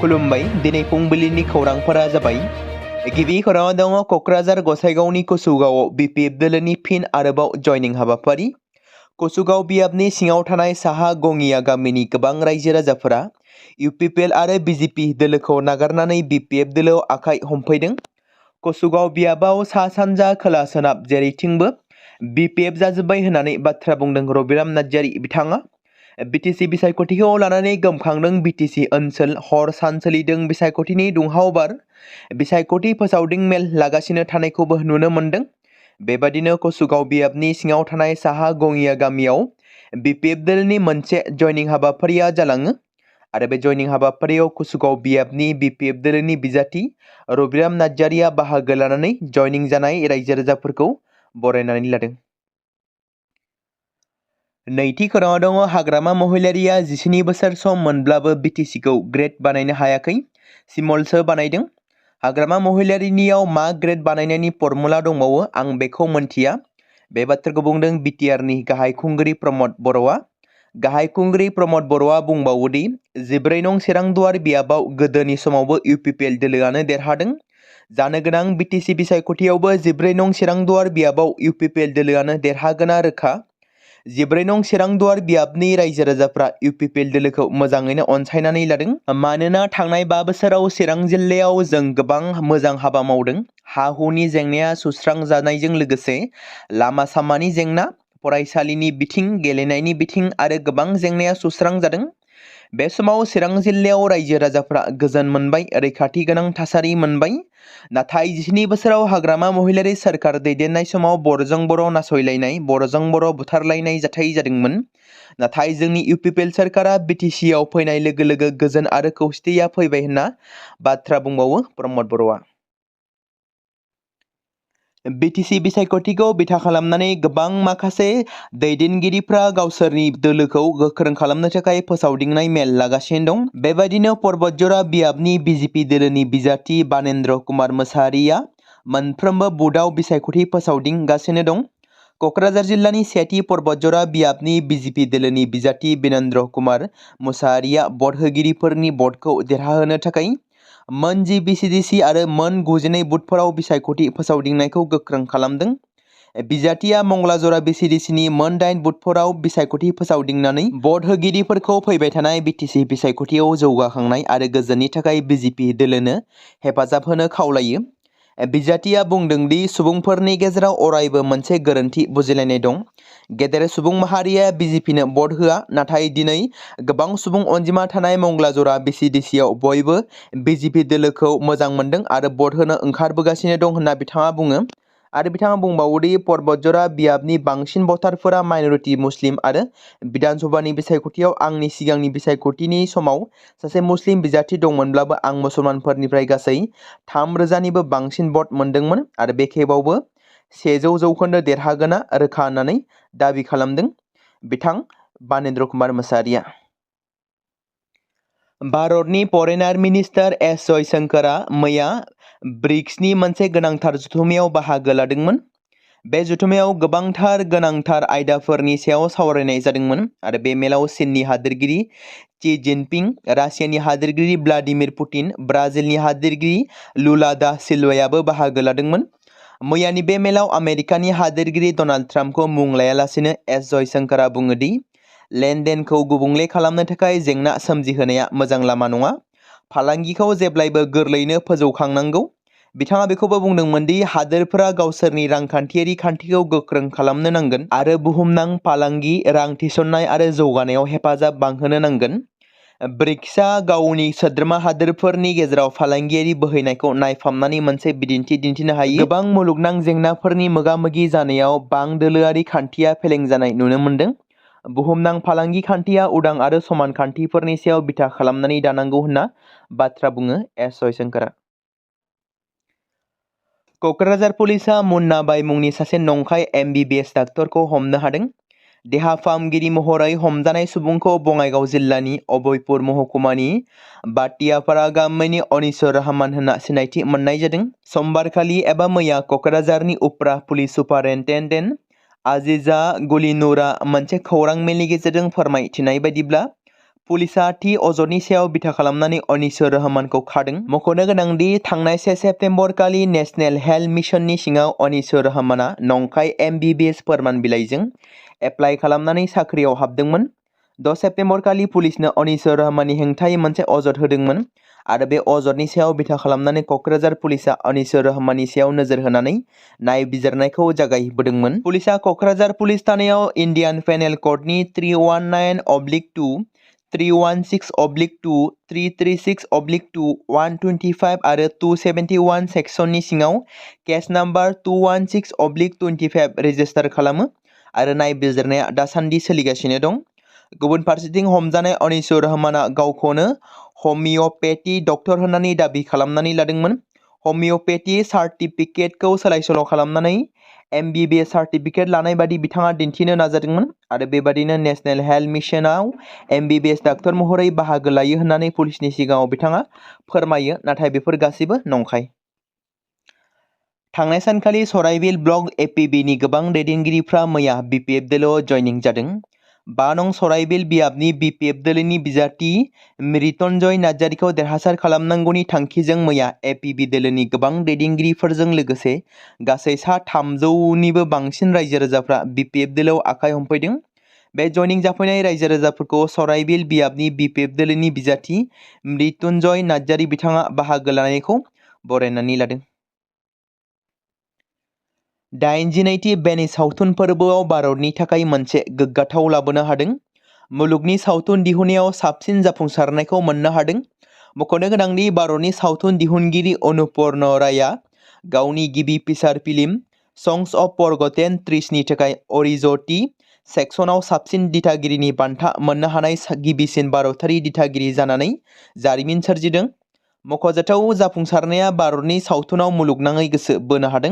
खुलुमबाय दिनै फुंबिलिनि खौरांफोरा जाबाय गिबि खौराङाव दङ क'क्राझार गसाइगावनि कसुगावआव बिपिएफ दोलोनि फिन आरोबाव जयनिं हाबाफारि कसुगाव बियाबनि सिङाव थानाय साहा गङिया गामिनि गोबां रायजो राजाफोरा इउपिपिएल आरो बिजेपि दोलोखौ नागारनानै बिपिएफ दोलोआव आखाइ हमफैदों। कसुगाव बियाबाव सा सानजा खोला सोनाब जेरैथिंबो बिपिएफ जाजोब्बाय होननानै बाथ्रा बुंदों रबिराम नार्जारि बिथाङा। बिटिसि बिसायख'थिखौ लानानै गोमखांदों बिटिसि ओनसोल हर सान सोलिदों बिसायख'थिनि दुंहाव बार बिसायख'थि फोसावदिं मेल लागासिनो थानायखौबो नुनो मोन्दों। बेबादिनो कसुगाव बियाबनि सिङाव थानाय साहा गङिया गामियाव बिपिएफ दोलनि मोनसे जयनिं हाबाफारिया जालाङो आरो बे जयनिं हाबाफारियाव कसुगाव बियाबनि बिपिएफ दोलनि बिजाथि रबिराम नार्जारिया बाहागो लानानै जयनिं जानाय रायजो राजाफोरखौ बरायनानै लादों। नैथि खौराङाव दङ हाग्रामा महिलारिया 17 बोसोर सम मोनब्लाबो बिटिसिखौ ग्रेड बानायनो हायाखै सिमलसो बानायदों। हाग्रामा महिलारिनियाव मा ग्रेड बानायनायनि फर्मुला दंबावो आं बेखौ मोनथिया। बे बाथ्राखौ बुंदों बिटिआरनि गाहाय खुंगिरि प्रमद बर'आ। गाहाय खुंगिरि प्रमद बर'आ बुंबावोदि 14 नं सेरांदुवार बियाबाव गोदोनि समावबो इउपिपिएल दोलोआनो देरहादों। जानो गोनां बिटिसि बिसायख'थियावबो 14 नं सेरांदुवार बियाबाव इउपिपिएल दोलोआनो देरहागोना रोखा। 14 नं सेरांदुवार बियाबनि रायजो राजाफ्रा इउपिपिएल दोलोखौ मोजाङैनो अनसायनानै लादों। मानोना थांनाय 5 बोसोराव चिरां जिल्लायाव जों गोबां मोजां हाबा मावदों। हा हुनि जेंनाया सुस्रांजानायजों लोगोसे लामा सामानि जेंना, फरायसालिनि बिथिं, गेलेनायनि बिथिं आरो गोबां जेंनाया सुस्रांजादों। बे समाव चिरां जिल्लायाव रायजो राजाफ्रा गोजोन मोनबाय, रैखाथि गोनां थासारि मोनबाय। नाथाय 17 बोसोराव हाग्रामा महिलारि सोरखार दैदेननाय समाव बर'जों बर' नासयलायनाय, बर'जों बर' बुथारलायनाय जाथाय जादोंमोन। नाथाय जोंनि इउपिपिएल सोरखारा बिटिसिआव फैनाय लोगो लोगो गोजोन आरो खौसेथिया फैबाय होनना बाथ्रा बुंबावो प्रमद बर'आ। बिटिसि बिसायख'थिखौ बिथा खालामनानै गोबां माखासे दैदेनगिरिफ्रा गावसोरनि दोलोखौ गोख्रों खालामनो थाखाय फोसावदिंनाय मेल लागासिनो दं। बेबायदिनो पर्बतजरा बियाबनि बिजेपि दोलोनि बिजाथि बानेन्द्र कुमार मोसाहारिया मोनफ्रोमबो बुथआव बिसायख'थि फोसावदिंगासिनो दं। क'क्राझार जिल्लानि सेथि पर्बतजरा बियाबनि बिजेपि दोलोनि बिजाथि बिनेन्द्र कुमार मोसाहारिया भट होगिरिफोरनि भटखौ देरहाहोनो थाखाय मोन 10 बिसिडिसि आरो मोन 92 बुथफोराव बिसायख'थि फोसावदिंनायखौ गोख्रों खालामदों। बिजाथिया मंगलाजरा बिसिडिसिनि मोन 8 बुथफोराव बिसायख'थि फोसावदिंनानै भट होगिरिफोरखौ फैबाय थानाय बिटिसि बिसायख'थियाव जौगाखांनाय आरो गोजोननि थाखाय बिजेपि दोलोनो हेफाजाब होनो खावलायो। बिजाथिया बुंदों दि सुबुंफोरनि गेजेराव अरायबो मोनसे गोरोन्थि बुजिलायनाय दं। गेदेर सुबुं माहारिया बिजेपिनो भट होआ, नाथाय दिनै गोबां सुबुं अनजिमा थानाय मंगलाजरा बिसिडिसिआव बयबो बिजेपि दोलोखौ मोजां मोनदों आरो भट होनो ओंखारबोगासिनो दं होनना बिथाङा बुङो। आरो बिथाङा बुंबावोदि पर्बतजरा बियाबनि बांसिन भटारफोरा माइनरिटि मुस्लिम आरो बिधान सभानि बिसायख'थियाव आंनि सिगांनि बिसायख'थिनि समाव सासे मुस्लिम बिजाथि दंमोनब्लाबो आं मुसलमानफोरनिफ्राय गासै 3,000निबो बांसिन भट मोनदोंमोन आरो बे खेबावबो 100% देरहागोना रोखा होननानै दाबि खालामदों बिथां बानेन्द्र कुमार मोसाहारिया। भारतनि फरेनार मिनिस्टार एस जयशंकरआ मैया ब्रिक्सनि मोनसे गोनांथार जथुम्मायाव बाहागो लादोंमोन। बे जथुम्मायाव गोबांथार गोनांथार आयदाफोरनि सायाव सावरायनाय जादोंमोन आरो बे मेलाव चीननि हादोरगिरि शी जिनपिं, रासियानि हादोरगिरि व्लादिमिर पुतिन, ब्राजिलनि हादोरगिरि लुला दा सिल्वायाबो बाहागो लादोंमोन। मैयानि बे मेलाव आमेरिकानि हादोरगिरि डनाल्ड ट्राम्पखौ मुं लायालासिनो एस जयशंकरआ बुङोदि लेनदेनखौ गुबुंले खालामनो थाखाय जेंना सोमजिहोनाया मोजां लामा नङा। फालांगिखौ जेब्लायबो गोरलैयैनो फोजौखांनांगौ। बिथाङा बेखौबो बुंदोंमोन दि हादोरफोरा गावसोरनि रांखान्थियारि खान्थिखौ गोख्रों खालामनो नांगोन आरो बुहुमनां फालांगि, रां थिसननाय आरो जौगानायाव हेफाजाब बांहोनो नांगोन। ब्रिक्सआ गावनि सोद्रोमा हादोरफोरनि गेजेराव फालांगियारि बोहैनायखौ नायफामनानै मोनसे बिदिन्थि दिन्थिनो हायो। गोबां मुलुगनां जेंनाफोरनि मोगा-मोगि जानायाव बां-दोलोआरि खान्थिया फेलें जानाय नुनो मोन्दों। बुहुमनां फालांगि खान्थिया उदां आरो समान खान्थिफोरनि सायाव बिथा खालामनानै दानांगौ होनना बाथ्रा बुङो एस जयशंकरआ। क'क्राझार पुलिसआ मुन्ना बाई मुंनि सासे नंखाय MBBS डाक्टरखौ हमनो हादों। देहा फाहामगिरि महरै हमजानाय सुबुंखौ बङाइगाव जिल्लानि अभयपुर महकुमानि बाटियापारा गामिनि अनिसर रहमान होनना सिनायथि मोननाय जादों। समबारखालि एबा मैया क'क्राझारनि उफ्रा पुलिस सुपारिनटेन्डेन्ट आजिजा गुलिनुरआ मोनसे खौरां मेलनि गेजेरजों फोरमायथिनाय बायदिब्ला पुलिसा थि अजदनि सायाव बिथा खालामनानै अनिसुर रहमानखौ खादों। मख'नो गोनांदि थांनाय 1 सेप्तेम्बर खालि नेशनेल हेल्थ मिशननि सिङाव अनिसुर रहमाना नंखाय MBBS फोरमान बिलाइजों एप्लाइ खालामनानै साख्रियाव हाबदोंमोन। 2 सेप्तेम्बर खालि पुलिसनो अनिसुर रहमाननि हेंथायै मोनसे अजद होदोंमोन आरो बे अजदनि सायाव बिथा खालामनानै क'क्राझार पुलिसा अनिसुर रहमाननि सायाव नोजोर होनानै नायबिजिरनायखौ जागायबोदोंमोन। पुलिसा क'क्राझार पुलिस थानायाव इन्डियान पेनेल क'डनि 319/2, 316/2, 336/2, 125 आरो 271 सेक्सननि सिङाव केस नाम्बार 216/25 रेजिस्टार खालामो आरो नायबिजिरनाया दासान्दि सोलिगासिनो दं। गुबुन फारसेथिं हमजानाय अनिसुर रहमाना गावखौनो हमिय'पेथि डक्टर होननानै दाबि खालामनानै लादोंमोन। हमिय'पेथि सार्टिफिकेटखौ सोलाय-सोल' खालामनानै MBBS सार्टिफिकेट लानाय बादि बिथाङा दिन्थिनो नाजादोंमोन आरो बेबादिनो नेशनेल हेल्थ मिशनाव MBBS डाक्टर महरै बाहागो लायो होननानै पुलिसनि सिगाङाव बिथाङा फोरमायो, नाथाय बेफोर गासैबो नंखाय। थांनाय सानखालि सराइबिल ब्लक APBनि गोबां दैदेनगिरिफ्रा मैया BPF दोलोआव जइनिं जादों। 5 नं सराइबिल बियाबनि BPF दोलोनि बिजाथि मृत्युंजय नार्जारिखौ देरहासार खालामनांगौनि थांखिजों मैया APB दोलोनि गोबां दैदेनगिरिफोरजों लोगोसे गासै सा 300निबो बांसिन रायजो-राजाफ्रा BPF दोलोआव आखाइ हमफैदों। बे जइनिं जाफैनाय रायजो-राजाफोरखौ सराइबिल बियाबनि BPF दोलोनि बिजाथि मृत्युंजय नार्जारि बिथाङा बाहागो लानायखौ बरायनानै लादों। 82थि भेनिस सावथुन फोरबोआव भारतनि थाखाय मोनसे गोग्गाथाव लाबोनो हादों। मुलुगनि सावथुन दिहुननायाव साबसिन जाफुंसारनायखौ मोननो हादों। मख'नो गोनांदि भारतनि सावथुन दिहुनगिरि अनुपर्ण रायआ गावनि गिबि फिचार फिल्म संस अफ फरगटेन ट्रीजनि थाखाय अरिज'टि सेक्सनाव साबसिन दिथागिरिनि बान्था मोननो हानाय गिबिसिन भारतारि दिथागिरि जानानै जारिमिन सोरजिदों। मख'जाथाव जाफुंसारनाया भारतनि सावथुनाव मुलुगनाङै गोसो बोनो हादों,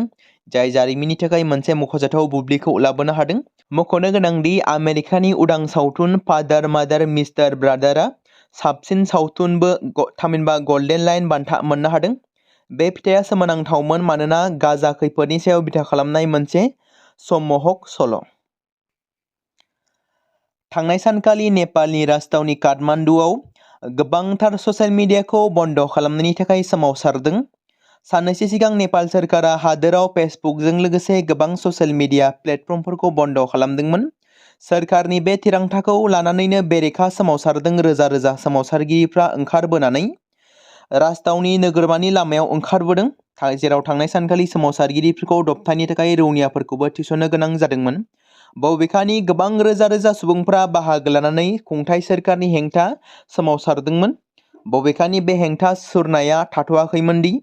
जाय जारिमिननि थाखाय मोनसे मख'जाथाव बुब्लिखौ लाबोनो हादों। मख'नो गोनांदि आमेरिकानि उदां सावथुन फादार मादार मिस्टार ब्रादारआ साबसिन सावथुनबो थामहिनबा गल्डेन लायन बान्था मोननो हादों। बे फिथाइया सोमोनांथावमोन मानोना गाजा खैफोदनि सायाव बिथा खालामनाय मोनसे सम्मोहक सल'। थांनाय सानखालि नेपालनि राजथावनि काठमान्डुआव गोबांथार ससियेल मिडियाखौ बन्द खालामनायनि थाखाय सोमावसारदों। साननैसो सिगां नेपाल सोरखारा हादोराव फेसबुकजों लोगोसे गोबां ससियेल मिडिया प्लेटफर्मफोरखौ बन्द खालामदोंमोन। सोरखारनि बे थिरांथाखौ लानानैनो बेरेखा सोमावसारदों रोजा रोजा सोमावसारगिरिफ्रा ओंखारबोनानै राजथावनि नोगोरमानि लामायाव ओंखारबोदों, जेराव थांनाय सानखालि सोमावसारगिरिफोरखौ दबथायनो थाखाय रौनियाफोरखौबो थिसननो गोनां जादोंमोन। बबेखानि गोबां रोजा रोजा सुबुंफ्रा बाहागो लानानै खुंथाय सोरखारनि हेंथा सोमावसारदोंमोन। बबेखानि बे हेंथा सुरनाया थाथ'आखैमोन दि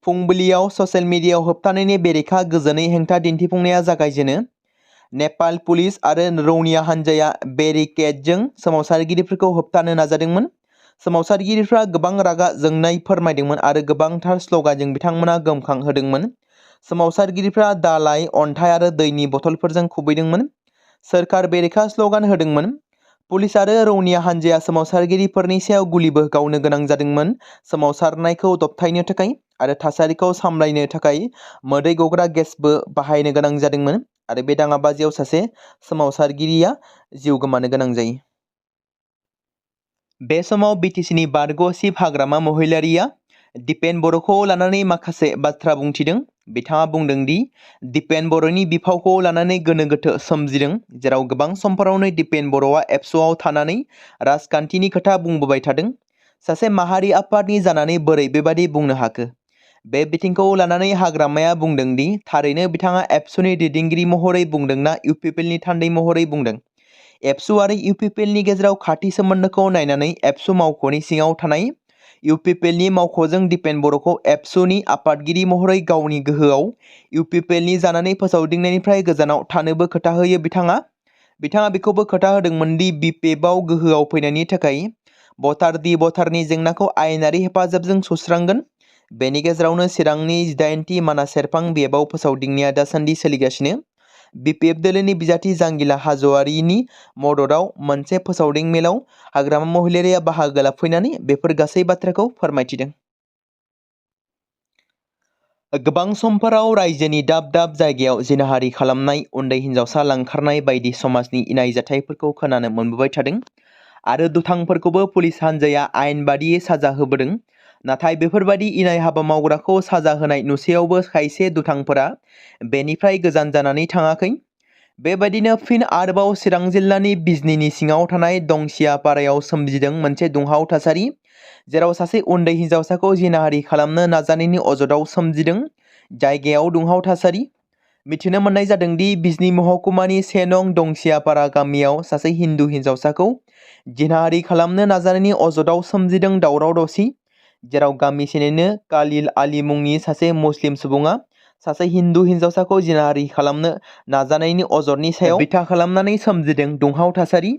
फुंबिलियाव ससियेल मिडियायाव होबथानायनि बेरेखा गोजोनै हेंथा दिन्थिफुंनाया जागायजेनो। नेपाल पुलिस आरो रौनिया हान्जाया बेरिकेडजों सोमावसारगिरिफोरखौ होबथानो नाजादोंमोन। सोमावसारगिरिफ्रा गोबां रागा जोंनाय फोरमायदोंमोन आरो गोबांथार स्ल'गानजों बिथांमोना गोमखांहोदोंमोन। सोमावसारगिरिफ्रा दालाइ, अन्थाइ आरो दैनि बथलफोरजों खुबैदोंमोन। सोरखार बेरेखा स्ल'गान होदोंमोन। पुलिस आरो रौनिया हान्जाया सोमावसारगिरिफोरनि सायाव गुलिबो गावनो गोनां जादोंमोन। सोमावसारनायखौ दबथायनो थाखाय आरो थासारिखौ सामलायनो थाखाय मोदै गग्रा गेसबो बाहायनो गोनां जादोंमोन आरो बे दाङाबाजियाव सासे सोमावसारगिरिया जिउ गोमानो गोनां जायो। बे समाव BTCनि बारग' चिफ हाग्रामा महिलारिया दिपेन बर'खौ लानानै माखासे बाथ्रा बुंथिदों। बिथाङा बुंदों दि दिपेन बर'नि बिफावखौ लानानै गोनो गोथो सोमजिदों, जेराव गोबां समफोरावनो दिपेन बर'आ एबसुआव थानानै राजखान्थिनि खोथा बुंबोबाय थादों। सासे माहारि आफादनि जानानै बोरै बेबादि बुंनो हाखो? बे बिथिंखौ लानानै हाग्रामाया बुंदों दि थारैनो बिथाङा एबसुनि दैदेनगिरि महरै बुंदोंना इउपिपिएलनि थान्दै महरै बुंदों। एबसु आरो इउपिपिएलनि गेजेराव खाथि सोमोन्दोखौ नायनानै एबसु मावख'नि सिङाव थानाय इउपिपिएलनि मावख'जों दिपेन बर'खौ एबसुनि आफादगिरि महरै गावनि गोहोआव इउपिपिएलनि जानानै फोसावदिंनायनिफ्राय गोजानाव थानोबो खोथा होयो बिथाङा बेखौबो खोथा होदोंमोन दि बिपिएफआव गोहोआव फैनायनि थाखाय भटारनि जेंनाखौ आयेनारि हेफाजाबजों सुस्रांगोन। बेनि गेजेरावनो चिरांनि 18थि मानास सेरफां बिएफआव फोसावदिंनाया दासान्दि सोलिगासिनो। बिपिएफ दोलोनि बिजाथि जांगिला हाज'वारिनि मददआव मोनसे फोसावदिं मेलाव हाग्रामा महिलारिया बाहागो लाफैनानै बेफोर गासै बाथ्राखौ फोरमायथिदों। गोबां समफोराव रायजोनि दाब दाब जायगायाव जिनाहारि खालामनाय, उन्दै हिन्जावसा लांखारनाय बायदि समाजनि इनाय जाथायफोरखौ खोनानो मोनबोबाय थादों। आरो दुथांफोरखौबो पुलिस हान्जाया आयेन बादियै साजा होबोदों। नाथाय बेफोरबादि इनाय हाबा मावग्राखौ साजा होनाय नुसेयावबो खायसे दुथांफोरा बेनिफ्राय गोजान जानानै थाङाखै। बेबायदिनो फिन आरोबाव चिरां जिल्लानि बिजनीनि सिङाव थानाय दंसियापारायाव सोमजिदों मोनसे दुंहाव थासारि, जेराव सासे उन्दै हिन्जावसाखौ जिनाहारि खालामनो नाजानायनि अजदाव सोमजिदों जायगायाव दुंहाव थासारि। मिथिनो मोननाय जादों दि बिजनी महकुमानि 1 नं दंसियापारा गामियाव सासे हिन्दु हिन्जावसाखौ जिनाहारि खालामनो नाजानायनि अजदाव सोमजिदों दावराव-दावसि, जेराव गामिसेनिनो कालिल आली मुंनि सासे मुस्लिम सुबुङा सासे हिन्दु हिन्जावसाखौ जिनाहारि खालामनो नाजानायनि अजदनि सायाव बिथा खालामनानै सोमजिदों दुंहाव थासारि।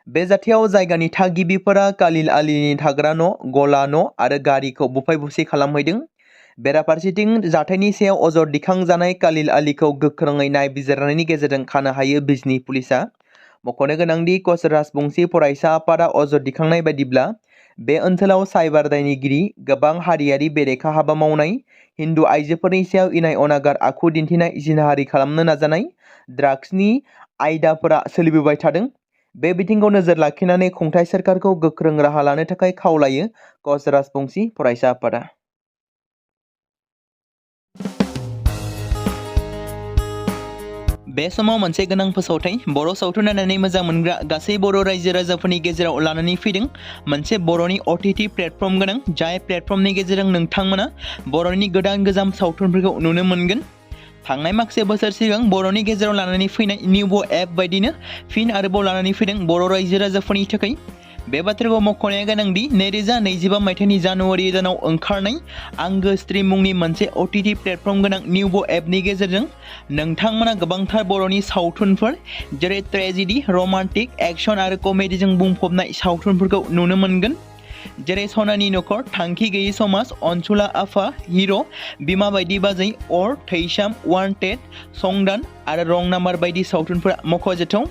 बे जाथायाव जायगानि थागिबिफोरा कालिल आलीनि थाग्रा न', गला न' आरो गारिखौ बुफाय-बुसि खालामहैदों। बेराफारसेथिं जाथायनि सायाव अजद दिखांजानाय कालिल आलीखौ गोख्रोङै नायबिजिरनायनि गेजेरजों खानो हायो बिजनी पुलिसआ। मख'नो गोनांदि कच राजबंशी फरायसा आफादा अजद दिखांनाय बायदिब्ला बे ओनसोलाव साइबार दायनिगिरि, गोबां हारियारि बेरेखा हाबा मावनाय, हिन्दु आइजोफोरनि सायाव इनाय अनागार आखु दिन्थिनाय, जिनाहारि खालामनो नाजानाय, ड्राग्सनि आयदाफोरा सोलिबोबाय थादों। बे बिथिंखौ नोजोर लाखिनानै खुंथाय सोरखारखौ गोख्रों राहा लानो थाखाय खावलायो कच राजबंशी फरायसा आफादा। बे समाव मोनसे गोनां फोसावथाय बर' सावथुन नायनानै मोजां मोनग्रा गासै बर' रायजो राजाफोरनि गेजेराव लानानै फैदों मोनसे बर'नि OTT प्लेटफर्म गोनां, जाय प्लेटफर्मनि गेजेरजों नोंथांमोना बर'नि गोदान गोजाम सावथुनफोरखौ नुनो मोनगोन। थांनाय माखासे बोसोर सिगां बर'नि गेजेराव लानानै फैनाय निउबो एप बायदिनो फिन आरोबाव लानानै फैदों बर' रायजो राजाफोरनि थाखाय। बे बाथ्राखौ मख'नाया गोनांदि 2025 मायथाइनि जानुवारि दानाव ओंखारनाय आंगो स्ट्रीम मुंनि मोनसे OTT प्लेटफर्म गोनां निउबो एपनि गेजेरजों नोंथांमोना गोबांथार बर'नि सावथुनफोर जेरै ट्रेजेडी, रमान्टिक, एक्शन आरो कमेडीजों बुंफबनाय सावथुनफोरखौ नुनो मोनगोन। जेरै सनानि नखर, थांखि गैयै समाज, अनसुला आफा, हिर', बिमा बायदि बाजै, अर, थैसाम, वान्टेड, संदान आरो रं नाम्बार बायदि सावथुनफोरा मख'जाथाव।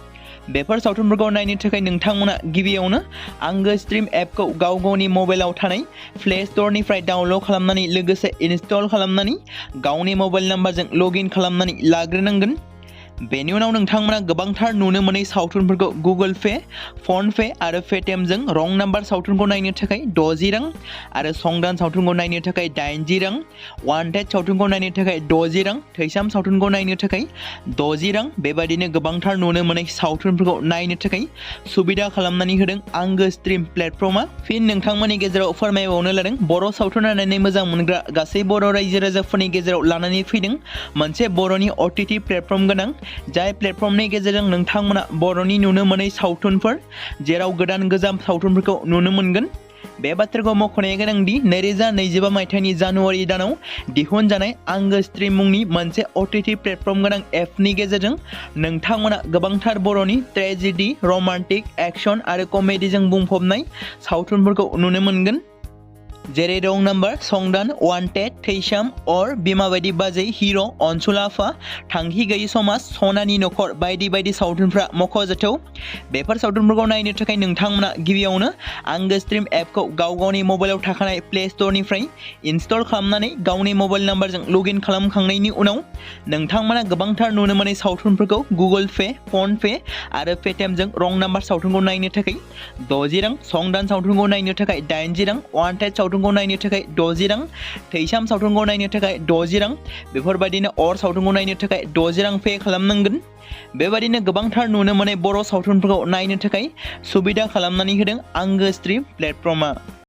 बेफोर सावथुनफोरखौ नायनो थाखाय नोंथांमोना गिबियावनो आंगो स्ट्रीम एपखौ गाव गावनि मबाइलाव थानाय प्ले स्ट'रनिफ्राय डाउनल'ड खालामनानै लोगोसे इनस्टल खालामनानै गावनि मबाइल नाम्बारजों लगइन खालामनानै लाग्रोनांगोन। बेनि उनाव नोंथांमोना गोबांथार नुनो मोनै सावथुनफोरखौ गुगोल पे, फन पे आरो पेटिएमजों रं नाम्बार सावथुनखौ नायनो थाखाय 60 रां आरो संदान सावथुनखौ नायनो थाखाय 80 रां, वान्टेड सावथुनखौ नायनो थाखाय 60 रां, थैसाम सावथुनखौ नायनो थाखाय 60 रां बेबायदिनो गोबांथार नुनो मोनै सावथुनफोरखौ नायनो थाखाय सुबिदा खालामनानै होदों आंगो स्ट्रीम प्लेटफर्मआ। फिन नोंथांमोननि गेजेराव फोरमायबावनो लादों बर' सावथुन नायनानै मोजां मोनग्रा गासै बर' रायजो राजाफोरनि गेजेराव लानानै फैदों मोनसे बर'नि OTT प्लेटफर्म गोनां, जाय प्लेटफर्मनि गेजेरजों नोंथांमोना बर'नि नुनो मोनै सावथुनफोर जेराव गोदान गोजाम सावथुनफोरखौ नुनो मोनगोन। बे बाथ्राखौ मख'नाया गोनांदि 2025 मायथाइनि जानुवारि दानाव दिहुनजानाय आंगो स्ट्रीम मुंनि मोनसे OTT प्लेटफर्म गोनां एपनि गेजेरजों नोंथांमोना गोबांथार बर'नि ट्रेजेडी, रमान्टिक, एक्शन आरो कमेडीजों बुंफबनाय सावथुनफोरखौ नुनो मोनगोन। जेरै रं नाम्बार, संदान, वान्टेड, थैसाम, अर, बिमा बायदि बाजै, हिर', अनसुला आफा, थांखि गैयै समाज, सनानि नखर बायदि बायदि सावथुनफ्रा मख'जाथाव। बेफोर सावथुनफोरखौ नायनो थाखाय नोंथांमोना गिबियावनो आंगो स्ट्रीम एपखौ गाव गावनि मबाइलाव थाखानाय प्ले स्ट'रनिफ्राय इनस्टल खालामनानै गावनि मबाइल नाम्बारजों लगइन खालामखांनायनि उनाव नोंथांमोना गोबांथार नुनो मोनै सावथुनफोरखौ गुगोल पे, फन पे आरो पेटिएमजों रं नाम्बार सावथुनखौ नायनो थाखाय 60 रां, संदान सावथुनखौ नायनो थाखाय 80 रां, वान्टेड सावथुनखौ नायनो थाखाय 60 रां, थैसाम सावथुनखौ नायनो थाखाय 60 रां बेफोरबायदिनो अर सावथुनखौ नायनो थाखाय 60 रां पे खालामनांगोन। बेबायदिनो गोबांथार नुनो मोनै बर' सावथुनफोरखौ नायनो थाखाय सुबिदा खालामनानै होदों आंगो स्ट्रीम प्लेटफर्मआ।